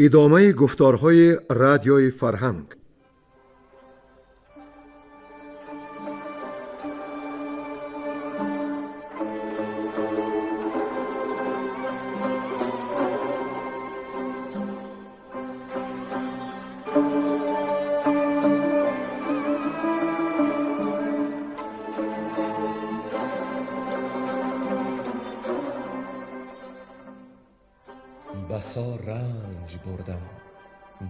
Идомаи гуфторҳои Радиои Фарҳанг. Басо ранҷ бурдам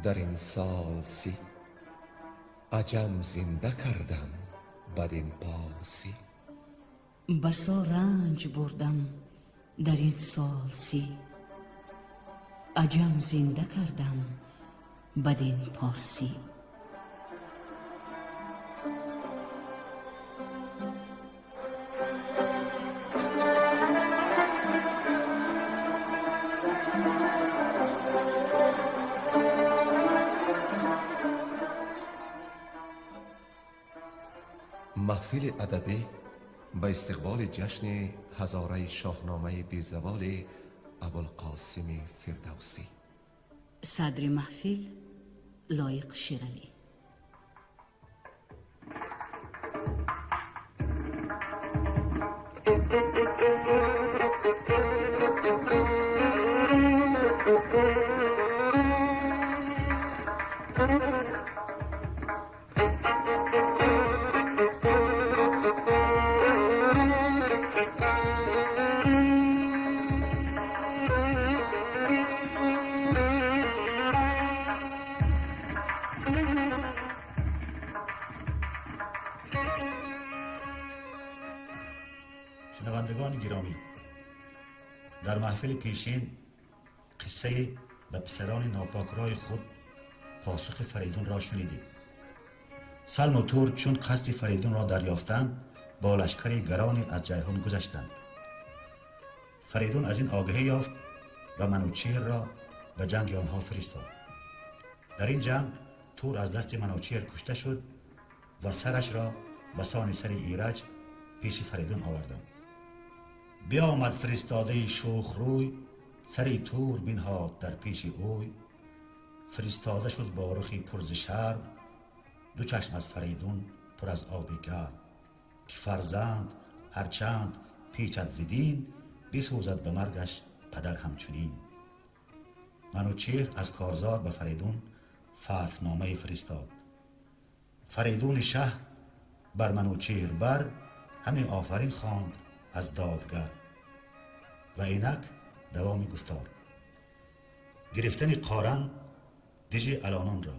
дар ин сол 30, аҷам зинда кардам бадин порсӣ. Басо ранҷ бурдам дар ин сол 30, аҷам зинда кардам бадин порсӣ. Маҳфили адабӣ ба истиқболи ҷашни ҳазораи шоҳномаи безаволи Абулқосими Фирдавсӣ. Садри маҳфил Лоиқ Шералӣ. Шунавандагони гиромӣ, дар маҳфили пешин қиссаи ба писарони нопокрои худ посухи Фаридунро шунидем. Салму Тур чун қасди Фаридунро дарёфтанд, бо лашкари гароне аз Ҷайҳун гузаштанд. Фаридун аз ин огаҳӣ ёфт ва Манучеҳрро ба ҷанги онҳо фиристод. Дар ин ҷанг Тур аз дасти Манучеҳр кушта шуд ва сарашро ба сони сари Ираҷ пеши Фаридун оварданд. Биомад фиристодаи шӯхрӯй, сари Тур бинҳод дар пеши ӯй. Фиристода шуд бо рухи пур зи шарм, ду чашм аз Фаридун пур аз оби гарм, ки фарзанд ҳарчанд печад зи дин, бисӯзад ба маргаш падар ҳамчунин. Манучеҳр аз корзор ба Фаридун фатҳномае фиристод. Фаридуни шаҳ бар Манучеҳр бар ҳаме офарин хонд аз додгар. Ва инак давоми гуфтор. Гирифтани Қоран дижи Алононро.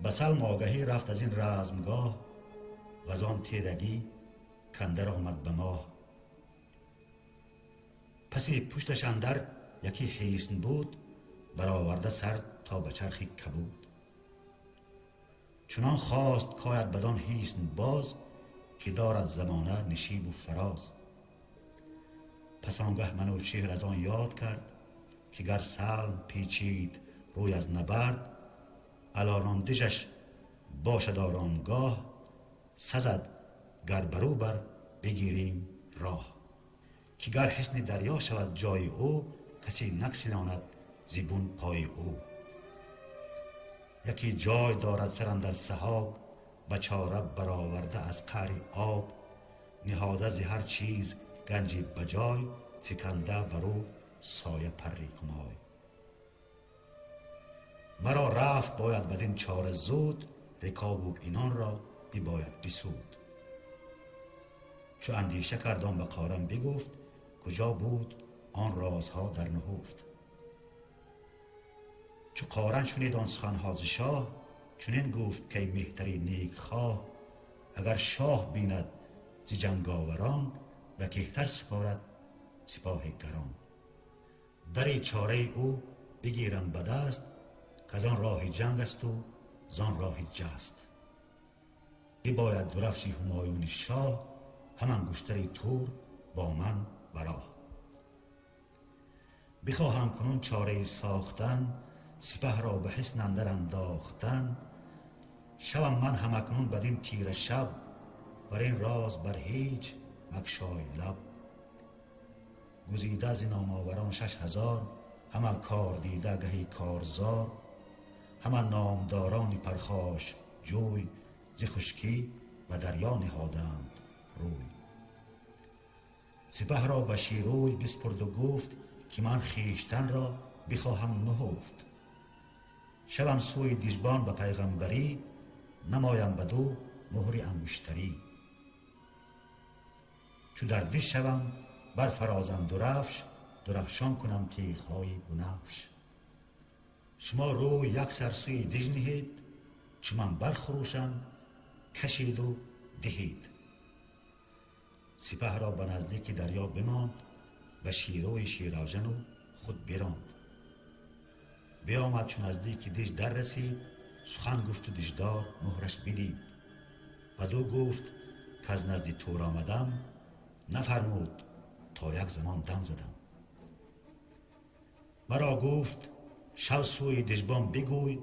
Ба Салм огаҳӣ рафт аз ин размгоҳ, ваз он тирагӣ кандар омад ба моҳ. Паси пушташ андар яке ҳисн буд, бароварда сар то ба чархи кабуд. Чунон хост кояд бадон ҳисн боз, ки дорад замона нишибу фароз. Пас он гаҳ Манучеҳр аз он ёд кард, ки гар Салм печид рӯй аз набард, Алонон дижаш бошад оромгоҳ, сазад гар барӯ бар бигирем роҳ. Ки гар ҳисни дарё шавад ҷои ӯ, касе наксилонад зибун пои ӯ. Яке ҷой дорад сар андар саҳоб, ба чора бароварда аз қаъри об, ниҳода зи ҳар чиз ганҷи ба ҷой, фиканда бар ӯ соя парри ҳумой. Маро рафт бояд бадин чора зуд, рикоб ва инон ро бибояд бисуд. Чу андеша кардам ба қоран бигуфт, куҷо буд он розҳо дар нуҳуфт. Чу қоран шунид он суханҳо зи шоҳ, чунин гуфт ки эй меҳтари некхоҳ, агар шоҳ бинад зи ҷанговарон, ба кеҳтар супорад сипоҳи гарон. Дари чораи ӯ бигирам ба даст, к аз он роҳи ҷанг аст ва зон роҳи ҷаст. Бибояд дурафши ҳумоюни шоҳ, ҳам ангуштари тур бо ман ба роҳ. Бихоҳам кунун чораи сохтан, сипаҳро ба ҳисн андар андохтан. Шавам ман ҳамакнун бадин тира шаб, бар ин роз бар ҳеҷ макшой лаб. Гузида зи номоварон 6000, ҳама кор дида гаҳи корзор, ҳама номдорони пархош ҷӯй, зи хушкӣ ба дарё ниҳоданд рӯй. Сипаҳро ба Шерӯй биспурду гуфт, ки ман хештанро бихоҳам нуҳуфт. Шавам сӯи дижбон ба пайғамбарӣ, намоям баду муҳри ангуштарӣ. Чу дар диж шавам барфарозам дурафш, дурафшон кунам тиғҳои бунафш. Шумо рӯй як сар сӯи диж ниҳед, чу ман бархурӯшам кашиду диҳед. Сипаҳро ба наздики дарё бимонд, ба Шерӯи шеравжану худ биронд. Биомад чу наздики диж дар расид, сухан гуфту диждор муҳраш бидид. Баду гуфт к аз назди тур омадам, нафармуд то як замон дам задам. Маро гуфт шав сӯи дижбон бигӯй,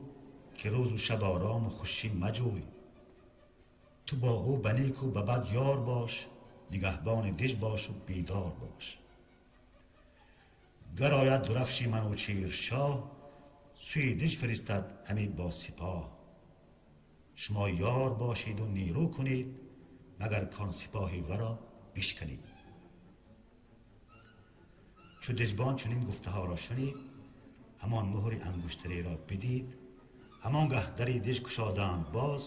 ки рӯзу шаб орому хушӣ маҷӯй. Ту бо ӯ ба неку ба бад ёр бош, нигаҳбони диж бошу бедор бош. Гар ояд дурафши Манучеҳр шоҳ, сӯи диж фиристад ҳамин бо сипоҳ. Шумо ёр бошиду нерӯ кунед, магар кон сипоҳи варо бишканед. Чу дижбон чунин гуфтаҳоро шунид, ҳамон муҳри ангуштареро бидид, ҳамон гаҳ дари диж кушоданд боз,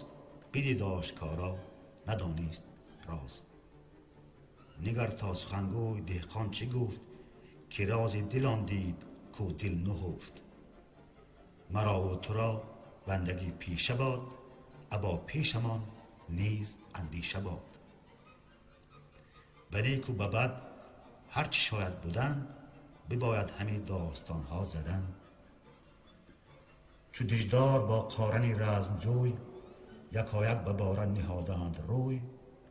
бидид ошкоро надонист роз. Нигар то сухангӯй деҳқон чӣ гуфт, ки рози дилон дид ку дил нуҳуфт. Маро ву туро бандагӣ пеша бод, або пешамон низ андеша бод. Ба неку ба бад ҳар чӣ шояд будан, бибояд ҳамин достонҳо задан. Чу диждор бо қорани размҷӯй, якояк ба бора ниҳоданд рӯй,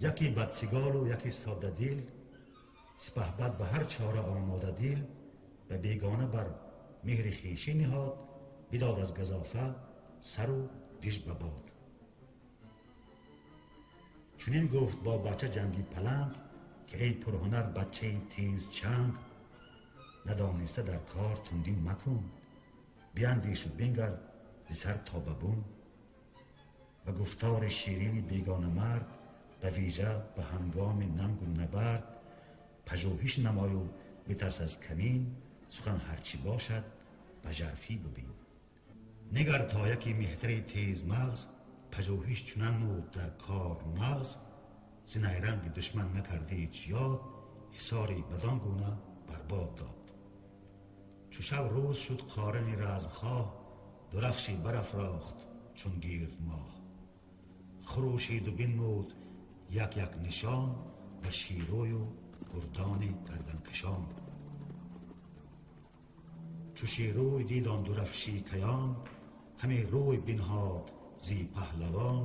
яке бадсиголу яке соддадил, сипаҳбад ба ҳар чора омода дил, ба бегона бар меҳри хешӣ ниҳод, бидод аз газофа сару диж ба бод. Чунин гуфт бо бача ҷанги паланг, ки эй пурҳунар бачаи тез чанг, надониста дар кор тундӣ макун, биандешу бингар зи сар то ба бун. Ба гуфтори ширини бегона мард, ба вижа ба ҳангоми нангу набард, пажӯҳиш намою битарс аз камин, сухан ҳарчӣ бошад ба жарфӣ бибин. Нигар то яке меҳтари тезмағз, пажӯҳиш чунан нуд дар кор нағз, зи найранги душман накард ҳеҷ ёд, ҳисори бадон гуна барбод дод. Чу шаб рӯз шуд қорани размхоҳ, дурафши барафрохт чун гирд моҳ. Хурӯшиду бинмуд як як нишон, ба Шерӯю гурдони гарданкашон. Чу Шерӯй дид он дурафши каён, ҳаме рӯй бинҳод зи паҳлавон,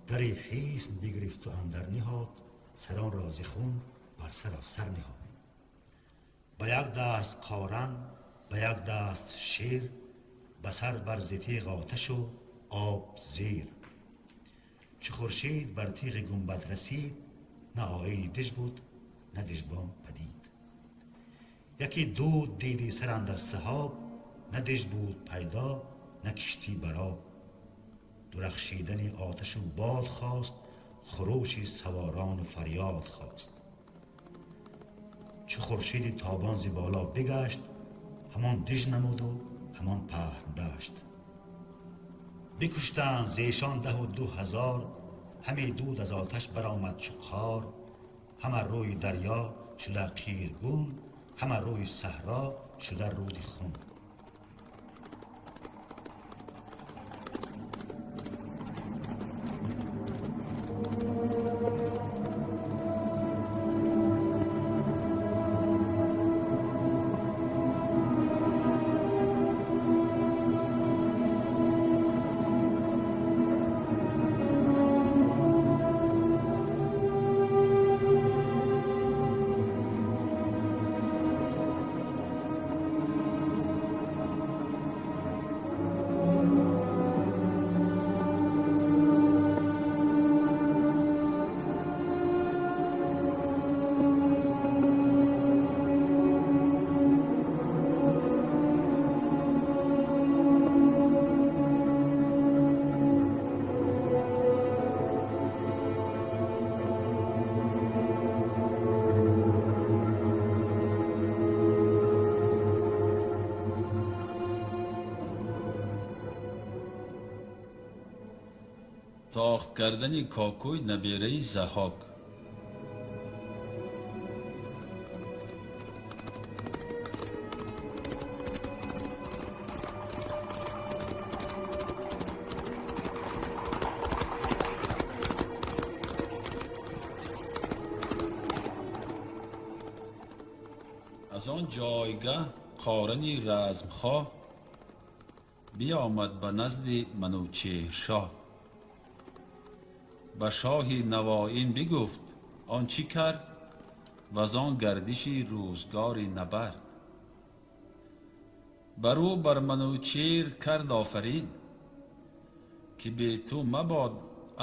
дари ҳисн бигирифту андар ниҳод, саронро зи хун бар сар афсар ниҳод. Ба як даст қоран, ба як даст шер, ба сар бар зи теғ оташу об зер. Чу хуршед бар теғи гунбад расид, на оини диж буд, на дижбон падид. Яке дуд диди сар андар саҳоб, на диж буд пайдо, на киштӣ бар об. Дурахшидани оташу бод хост, хурӯши саворону фарёд хост. Чу хуршеди тобон зи боло бигашт, ҳамон диж намуду ҳамон паҳн дашт. Бикуштанд зешон 12,000, ҳаме дуд аз оташ баромад чу қор. Ҳама рӯи дарё шуда қиргун, ҳама рӯи саҳро шуда руди хун. Тохт кардани Кокуй набераи Заҳҳок. Аз он ҷойгаҳ Қорани размхоҳ биомад ба назди Манучеҳршоҳ. Ба шоҳи навоин бигуфт он чӣ кард ваз он гардиши рӯзгори набард. Бар ӯ бар Манучеҳр кард офарин, ки бе ту мабод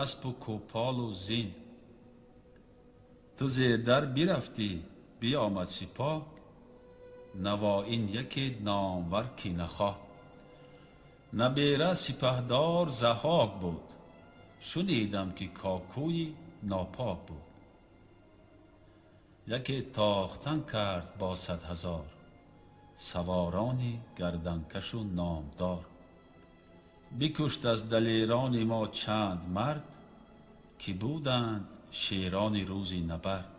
аспу кӯполу зин. Ту зедар бирафтӣ, биомад сипоҳ, навоин яке номвар кинахоҳ. Набера сипаҳдор Заҳҳок буд, шунидам ки Кокуи нопок буд. Яке тохтан кард бо 100,000 саворони гарданкашу номдор. Бикушт аз далерони мо чанд мард, ки буданд шерони рӯзи набард.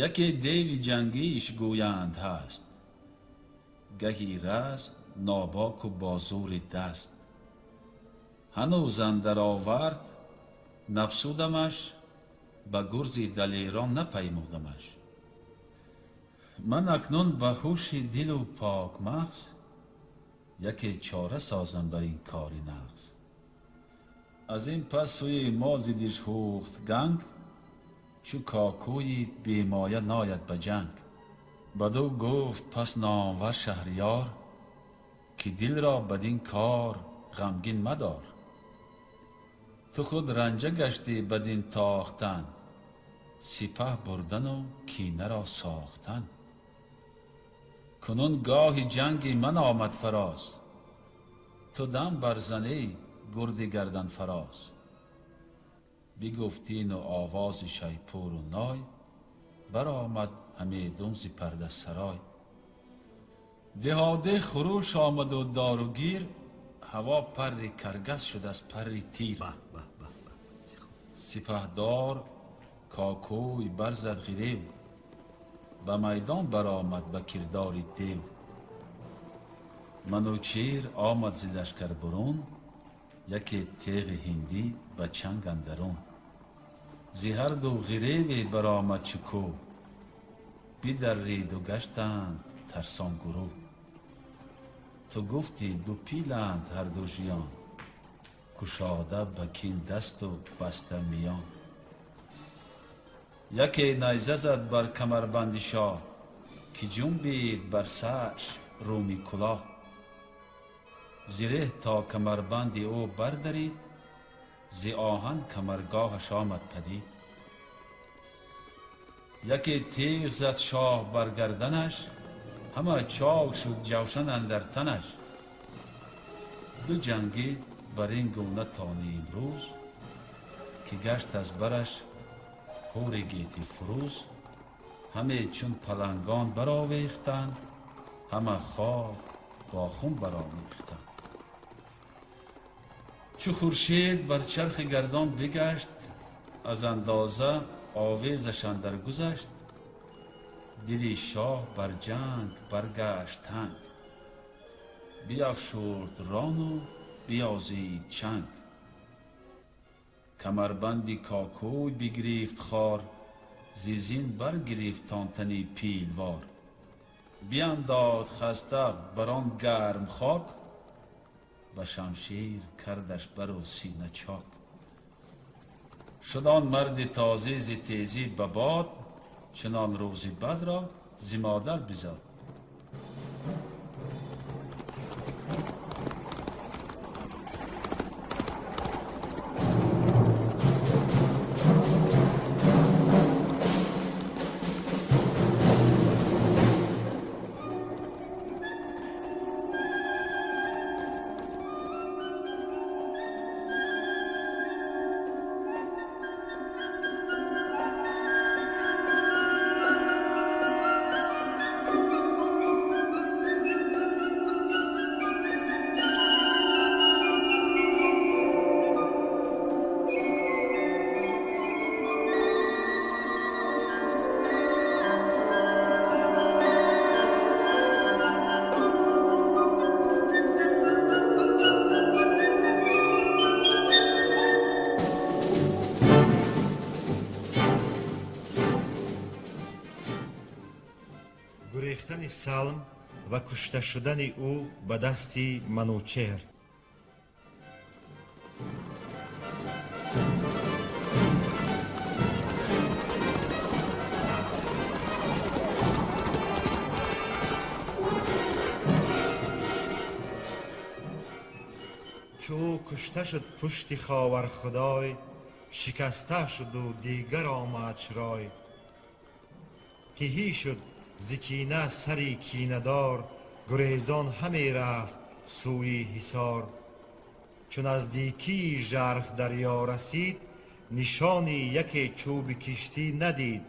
Яке деви ҷангиш гӯянд ҳаст, гаҳи разм нобоку бо зури даст. Ҳанӯз андар овард напсудамаш, ба гурзи далерон напаймудамаш. Ман акнун ба ҳуши дилу покмағз яке чора созам бар ин кори нағз. Аз ин пас сӯи мо зидиш ҳухт ганг, чу Кокуи бемоя нояд ба ҷанг. Баду гуфт пас номвар шаҳриёр, ки дилро бадин кор ғамгин мадор. Ту худ ранҷа гаштӣ бадин тохтан, сипаҳ бурдану кинаро сохтан. Кунун гоҳи ҷанги ман омад фароз, ту дам барзанӣ гурди гарданфароз. Бигуфтину овози шайпуру ной, баромад ҳамедун зи пардасарой. Деҳоде хуруш омаду дору гир, ҳаво парри каргас шуд аз парри тир. Сипаҳдор Кокуй барзад ғирев, ба майдон баромад ба кирдори дев. Манучеҳр омад зи лашкар бурун, яке теғи ҳиндӣ ба чанг андарун. Зи ҳарду ғиреве баромад чу кӯҳ, бидарриду гаштанд тарсон гурӯҳ. Ту гуфтӣ ду пиланд ҳарду жиён, кушода ба кин дасту баста миён. Яке найза зад бар камарбанди шоҳ, ки ҷунбид бар сарш рӯми кулоҳ. Зиреҳ то камарбанди ӯ бардарид, зи оҳан камаргоҳаш омад падид. Яке теғ зад шоҳ бар гарданаш, ҳама чок шуд ҷавшан андар танаш. Ду ҷангӣ бар ин гуна то нимрӯз, ки гашт аз бараш ҳури гети фурӯз. Ҳаме чун палангон баровехтанд, ҳама хок бо хун баромехтанд. Чу хуршед бар чархи гардон бигашт, аз андоза овезаш андар гузашт, дили шоҳ бар ҷанг баргашт танг, биафшурд рону биёзид чанг. Камарбанди кокӯй бигирифт хор, зи зин баргирифт тонтани пилвор. Биандод хаста бар он гарм хок, ба шамшер кардаш бару сина чок. Шуд он марди тозӣ зи тезӣ ба бод, чунон рӯзи бадро зи модар бизод. Гурехтани Салм ва кушта шудани ӯ ба дасти Манучеҳр. Чӯ кушта шуд пушти Ховархудой, шикаста шуду дигар омад рой. Тиҳӣ шуд зи кина сари кинадор, гурезон ҳаме рафт сӯи ҳисор. Чу наздикии жарф дарё расид, нишони яке чӯби киштӣ надид.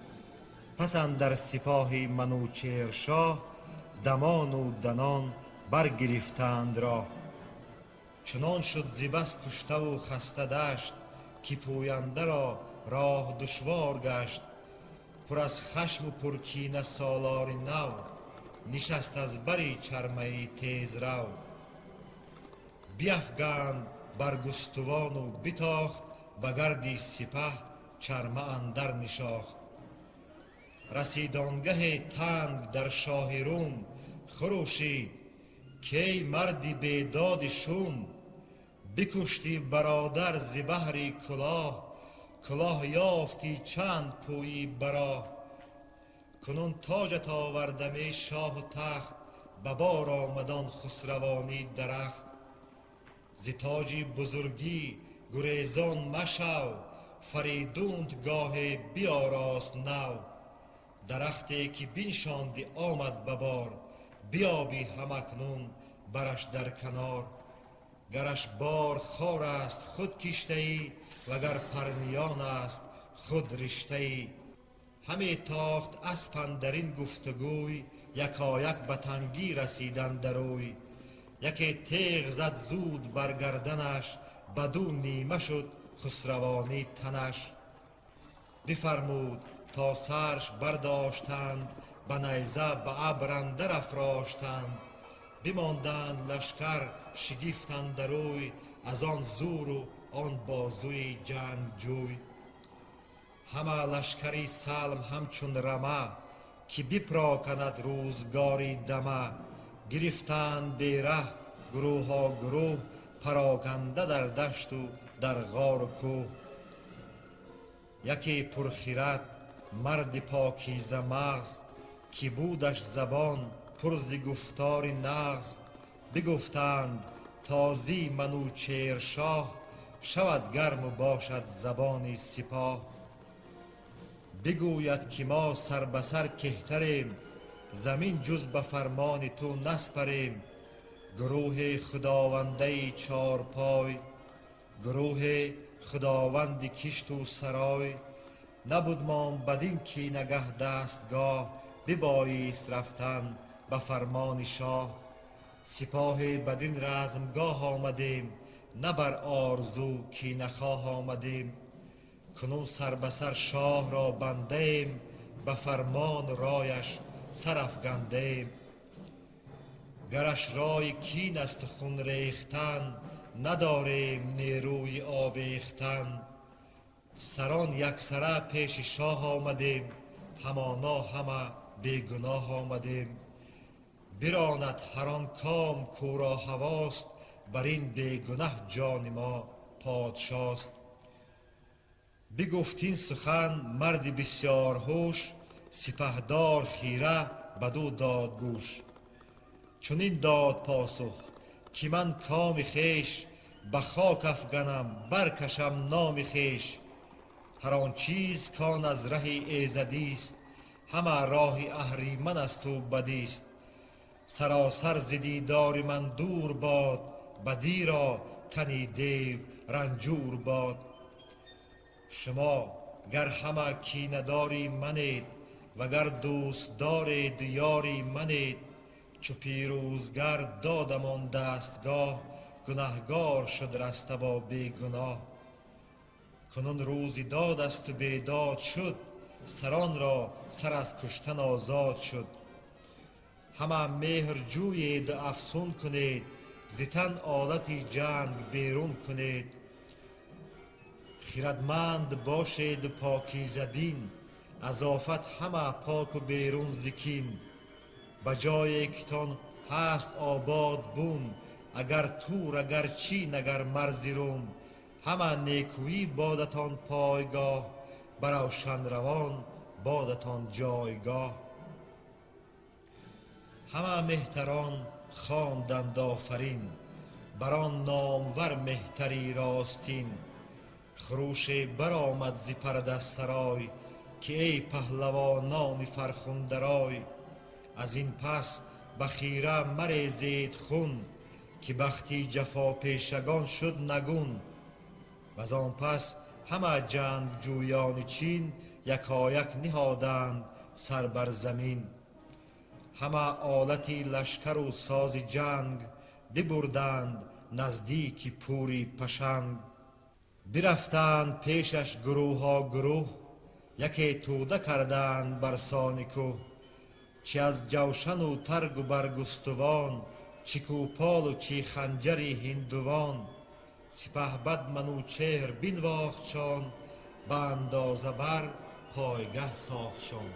Пас андар сипоҳи Манучеҳршоҳ дамону данон баргирифтанд роҳ. Чунон шуд зи бас куштаву хаста дашт, ки пӯяндаро роҳ душвор гашт. Пур аз хашму пуркина солори нав нишаст аз бари чармаи тезрав. Биафганд бар густувану битохт, ба гарди сипаҳ чарма андар нишохт. Расидонгаҳе танг дар шоҳи Рум хурӯшид, кей марди бедоди шум. Бикуштӣ бародар зи баҳри кулоҳ, кулоҳ ёфтӣ чанд пӯйӣ бароҳ. Кунун тоҷат овардам, эй шоҳу тахт, ба бор омадон хусравонӣ дарахт. Зи тоҷи бузургӣ гурезон машав, Фаридунт гоҳе биёрост нав. Дарахте ки биншондӣ омад ба бор, биёбӣ ҳамакнун бараш дар канор. Гараш бор хор аст, худ киштаӣ, вагар парниён аст, худ риштаӣ. Ҳаме тохт асп андар ин гуфтугӯй, якояк ба тангӣ расидан дарӯй. Яке теғ зад зуд бар гарданаш, баду нима шуд хусравонӣ танаш. Бифармуд то сарш бардоштанд, ба найза ба абр андар афроштанд. Бимонданд лашкар шигифтандарӯй аз он зӯру он бозуи ҷангҷӯй. Ҳама лашкари Салм ҳамчун рама, ки бипроканад рӯзгори дама. Гирифтанд бераҳ гурӯҳо гурӯҳ, пароканда дар дашту дар ғору кӯҳ. Яке пурхират, марди покиза мағз, ки будаш забон пур зи гуфтори нағз, бигуфтанд: тозӣ Манучеҳршоҳ шавад гарму бошад забони сипоҳ. Бигӯяд, ки мо сар ба сар кеҳтарем, замин ҷуз ба фармони ту наспарем. Гурӯҳе худовандаи чорпой, гурӯҳе худованди кишту сарой. Набудмон бадин кинагаҳ дастгоҳ, бибоист рафтан ба фармони шоҳ. Сипоҳе бадин размгоҳ омадем, на бар орзу кинахоҳ омадем. Кунун сар ба сар шоҳ ро бандаем, ба фармон рояш сар афгандаем. Гараш рои кин аст хун рехтан, надорем нерӯи овехтан. Сарон яксара пеши шоҳ омадем, ҳамоно ҳама бегуноҳ омадем. Биронад ҳар он ком кӯро ҳавост, бар ин бегунаҳ ҷони мо подшост. Бигуфт ин сухан марди бисёрҳуш, сипаҳдор хира бадӯ дод гӯш. Чунин дод посух ки ман коми хеш, ба хок афганам баркашам номи хеш. Ҳар он чиз кон аз раҳи эзадист, ҳама роҳи аҳриман асту бадист. Саросар зи дидори ман дур бод, бадиро тани дев ранҷур бод. Шумо гар ҳама кинадори манед, вагар дӯстдори диёри манед, чу пирӯзгар додам он дастгоҳ, гунаҳгор шуд раста бо бегуноҳ. Кунун рӯзи дод асту бедод шуд, саронро сар аз куштан озод шуд. Ҳама меҳр ҷӯеду афсун кунед, зи тан олати ҷанг берун кунед. Хирадманд бошеду покизадин, аз офат ҳама поку берун зи кин. Ба ҷое ки тон ҳаст обод бум, агар тур агар чин агар марзи рум. Ҳама некӯӣ бодатон пойгоҳ, ба равшанравон бодатон ҷойгоҳ. Ҳама меҳтарон хонданд офарин, бар он номвар меҳтари ростин. Хуруше баромад зи пардасарой, ки эй паҳлавонони фархундарой. Аз ин пас ба хира марезед хун, ки бахти ҷафопешагон шуд нагун. Ваз он пас ҳама ҷангҷӯёни чин якояк ниҳоданд сар бар замин. Ҳама олати лашкару сози ҷанг бибурданд наздики пури пашанг. Бирафтанд пешаш гурӯҳо гурӯҳ, яке тӯда карданд бар сони кӯҳ. Чи аз ҷавшану таргу баргустувон, чи кӯполу чи ханҷари ҳиндувон. Сипаҳбад Манучеҳр бинвохтшон, ба андоза бар пойгаҳ сохтшон.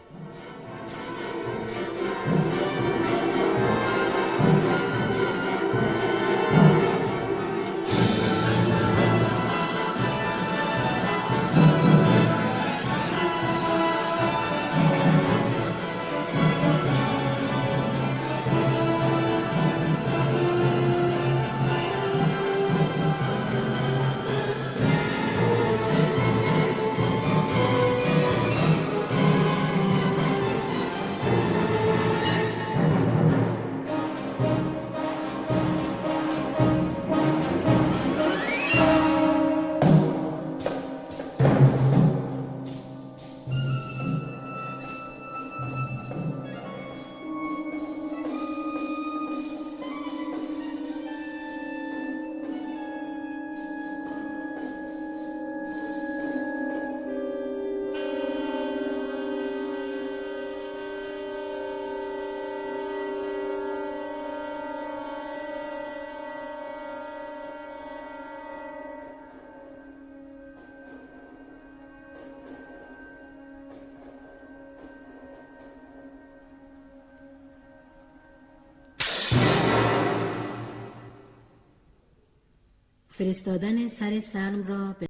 فرستادن سر سلم را به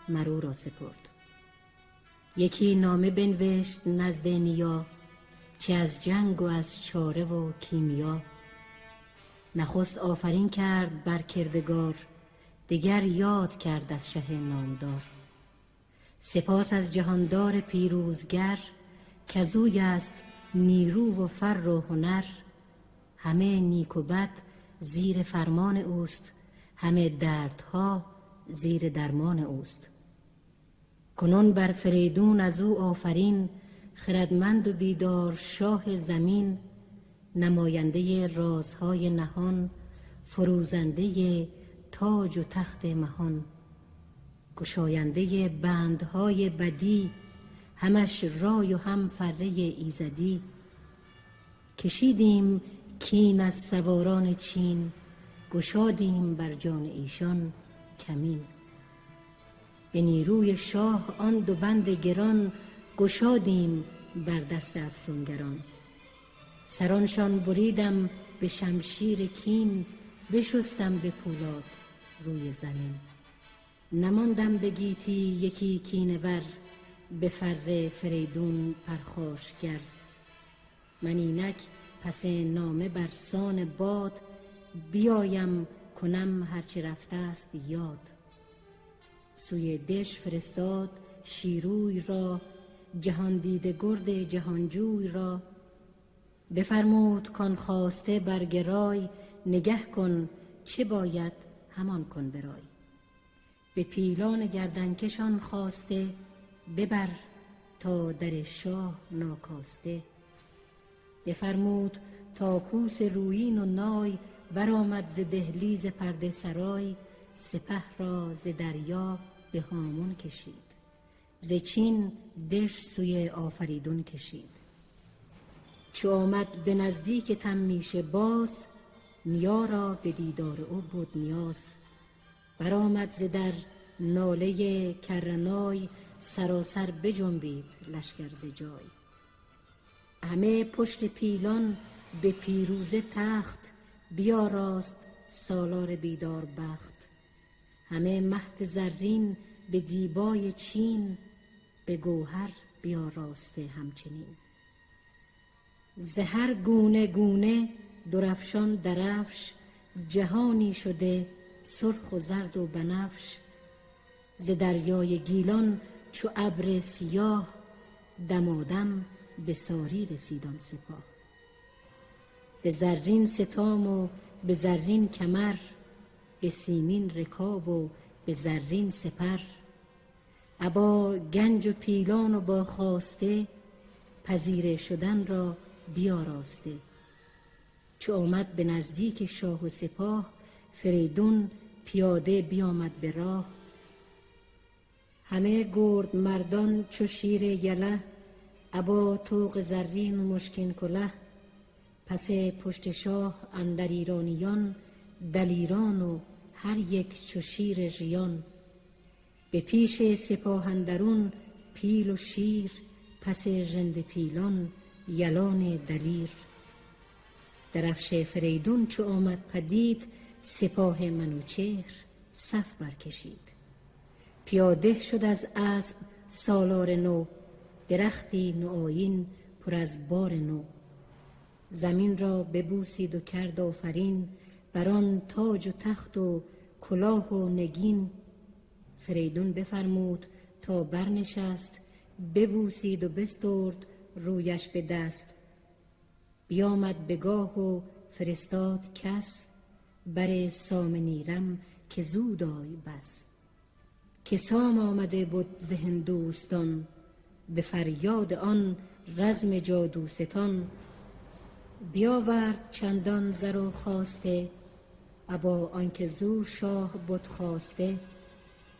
مر او را سپرد. یکی نامه بنوشت نزد نیا، چه از جنگ و از چاره و کیمیا. نخست آفرین کرد بر کردگار، دگر یاد کرد از شه نامدار. سپاس از جهاندار پیروزگر، کزوی است نیرو و فر و هنر. همه نیک و بد زیر فرمان اوست، همه دردها زیر درمان اوست. کنون بر فریدون از او آفرین، خردمند و بیدار شاه زمین. نماینده رازهای نهان، فروزنده تاج و تخت مهان. گشاینده بندهای بدی، همش رای و هم فره ایزدی. کشیدیم کین از سواران چین، گشادیم بر جان ایشان کمین. به نیروی شاه آن دو بند گران، گشادیم بر دست افسونگران. سرانشان بریدم به شمشیر کین، بشستم به پولاد روی زمین. نماندم به گیتی یکی کینه ور، به فر فریدون پرخاشگر. من اینک پس نامه بر سان باد، بیایم کنم هرچه رفته است یاد. سوی دژ فرستاد شیروی را، جهان دیده گرد جهانجوی را. بفرمود کان خواسته برگرای، نگه کن چه باید همان کن برای. به پیلان گردنکشان خواسته، ببر تا در شاه ناکاسته. بفرمود تا کوس رویین و نای، برآمد ز دهلیز پرده سرای. سپه را ز دریا به هامون کشید، ز چین دژ سوی آفریدون کشید. چو آمد به نزدیک تمیشه باز، نیا را به دیدار او بود نیاز. برآمد ز در ناله کرنای، سراسر بجنبید لشکر ز جای. همه پشت پیلان به پیروزه تخت، بیاراست سالار بیدار بخت. همه مهد زرین به دیبای چین، به گوهر بیاراسته همچنین. ز هر گونه گونه درفشان درفش، جهانی شده سرخ و زرد و بنفش. ز دریای گیلان چو ابر سیاه، دمادم به ساری رسید آن سپاه. به زرین ستام و به زرین کمر، به سیمین رکاب و به زرین سپر. ابا گنج و پیلان و با خواسته، پذیره شدن را بیاراسته. چو آمد به نزدیک شاه و سپاه، فریدون پیاده بیامد به راه. همه گرد مردان چو شیر یله، ابا طوق زرین و مشکین کله. پس پشت شاه اندر ایرانیان، دلیران و هر یک چو شیر ژیان. به پیش سپاه اندرون پیل و شیر، پس ژنده پیلان یلان دلیر. درفش فریدون چو آمد پدید، سپاه منوچهر صف برکشید. پیاده شد از اسب سالار نو، درختی نوآیین پر از بار نو. زمین را ببوسید و کرد آفرین، بر آن تاج و تخت و کلاه و نگین. فریدون بفرمود تا برنشست، ببوسید و بسترد رویش به دست. بیامد به گاه و فرستاد کس، بر سام نیرم که زود آی بس. که سام آمده بد ز هندوستان، به فریاد آن رزم جادوستان. بیاورد چندان زر و خواسته، ابا آنکه زو شاه بد خواسته.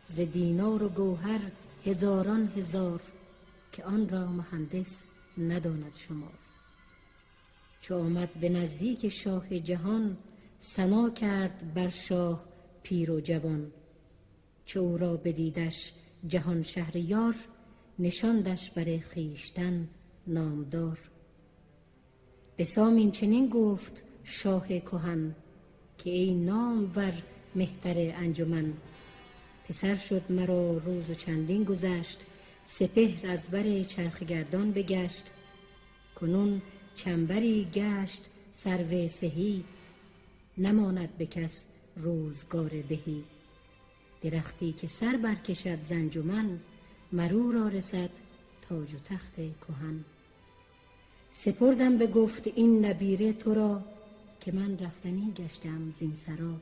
ز دینار و گوهر هزاران هزار، که آن را مهندس نداند شمار. چو آمد به نزدیک شاه جهان، ثنا کرد بر شاه پیر و جوان. چو او را بدیدش جهان شهریار، نشاندش بر خویشتن نامدار. به سام این چنین گفت شاه کهن، که ای نامور مهتر انجمن. پسر شد مرا روز و چندین گذشت، سپهر از بر چرخ گردان بگشت. کنون چنبری گشت سرو سهی، نماند به کس روزگار بهی. درختی که سر برکشد ز انجمن، مر او را رسد تاج و تخت کهن. سپردم به گفت این نبیره تو را، که من رفتنی گشتم زین سرا.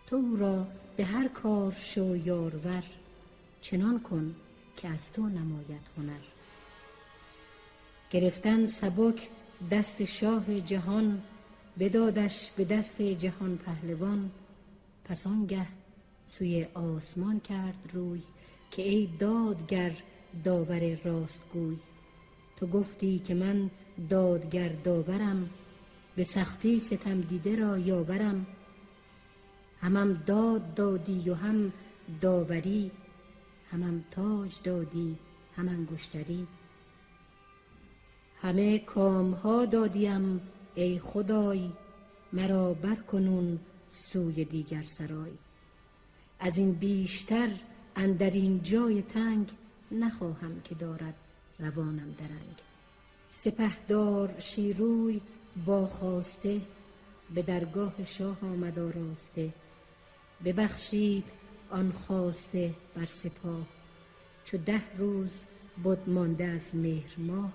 تو او را به هر کار شو یارور، چنان کن که از تو نماید هنر. گرفتن سبک دست شاه جهان، بدادش به دست جهان پهلوان. پس آنگه سوی آسمان کرد روی، که ای دادگر داور راستگوی. تو گفتی که من دادگر داورم، به سختی ستم دیده را یاورم. همم داد دادی و هم داوری، همم تاج دادی هم انگشتری. همه کامها دادیم ای خدای، مرا برکنون سوی دیگر سرای. از این بیشتر اندر این جای تنگ، نخواهم که دارد روانم درنگ. سپهدار شیروی با خواسته، به درگاه شاه آمد آراسته. ببخشید آن خواسته بر سپاه، چو 10 روز بد مانده از مهر ماه.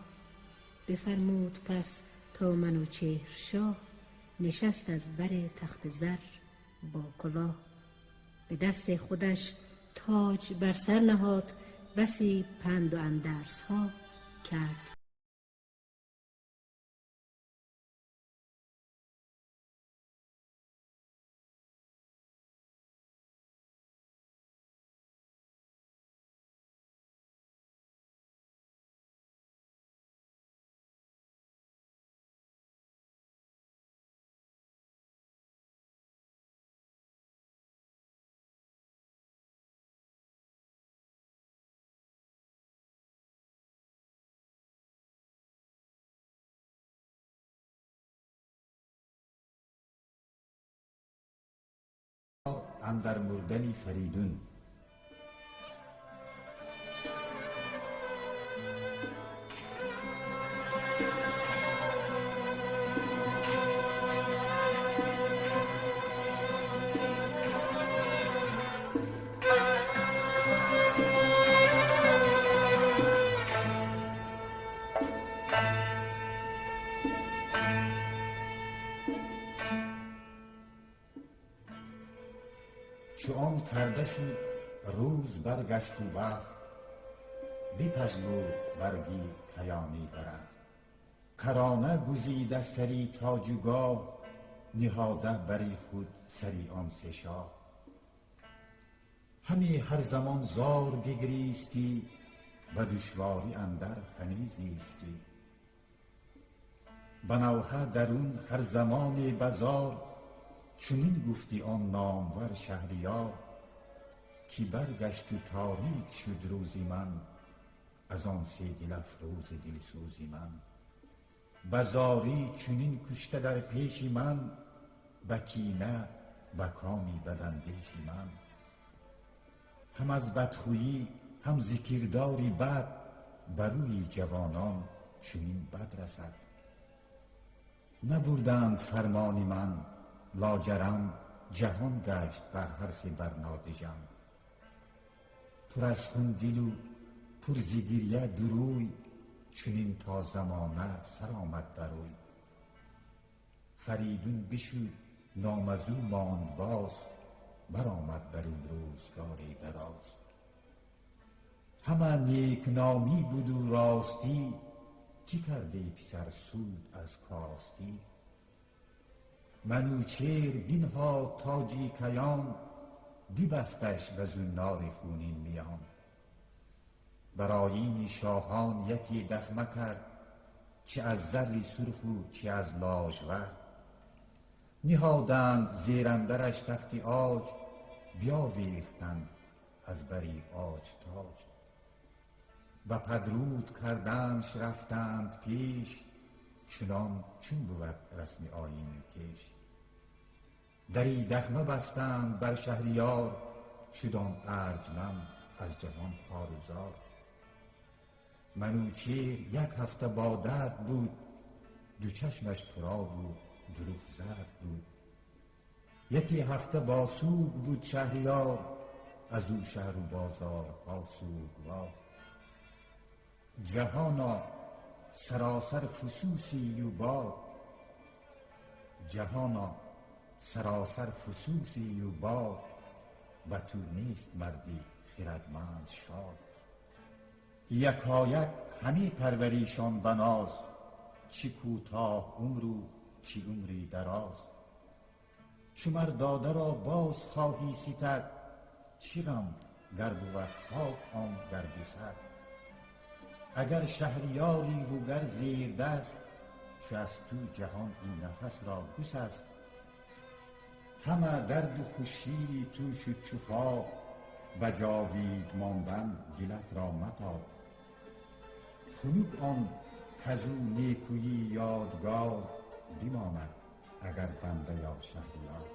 بفرمود پس تا منوچهر شاه، نشست از بر تخت زر با کلاه. به دست خودش تاج بر سر نهاد، بسی پند و اندرزها کرد. اندر مردنی فریدون. کرده شد روز برگشت و بخت، بپژمرد برگی کیانی درخت. کرانه گزیده سری تاج و گاه، نهاده بری خود سری آن سه شاه. همی هر زمان زار بگریستی، و دشواری اندر همی زیستی. به نوحه درون هر زمان بزار، چنین گفتی آن نامور شهریار. که برگشت و تاریک شد روزی من، از آن سه دل افروز دلسوزی من. بزاری چنین کشته در پیش من، به کینه به کامی بداندیش من. هم از بدخویی هم ز کرداری بد، بر روی جوانان چنین بد رسد. نبردند فرمان من لاجرم، جهان گشت بر هر سه بر نادژم. پر از خون دل و پر ز گریه دروی، چنین تا زمانه سر آمد بروی. فریدون بشد نام از او ماند باز، برآمد بر این روزگار دراز. همه نیک نامی بود و راستی، کی کرده پسر سود از کاستی. منوچهر بنهاد تاجی کیان، ببستش به زنار خونین میان. بر آیین شاهان یکی دخمه کرد، چه از زر سرخ و چه از لاژورد. نهادند زیر اندرش تخت عاج، بیاویختند از بری عاج تاج. به پدرود کردنش رفتند پیش، چنان چون بود رسم آیین و کیش. دری دخمه بستند بر شهریار، شد آن ارجمند از جهان خوار و زار. منوچهر یک هفته با درد بود، دو چشمش پرآب و دو رخ زرد بود. یکی هفته با سوگ بود شهریار، از او شهر و بازارها سوگوار. جهانا سراسر فسوسی و باد، جهانا سراسر فسوسی و باد، به تو نیست مردی خردمند شاد. یکایک همی پروریشان به ناز، چی کوتاه عمر و چی عمری دراز. چو مر داده را باز خواهی ستد، چی غم گر بود خاک آن در بوسد. اگر شهریاری و گر زیر دست، چو از تو جهان این نفس را گسست. همه درد و خوشی تو شد چو خواب، به جاوید ماندن دلت را متاب. خنک آن کزو نیکویی یادگار بماند، اگر بنده یا شهریار.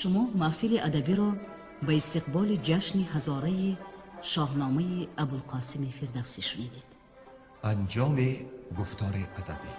Шумо маҳфили адабиро ба истиқболи ҷашни ҳазораи Шоҳномаи Абулқосими Фирдавсӣ шунидед. Анҷоми гуфтори адабӣ.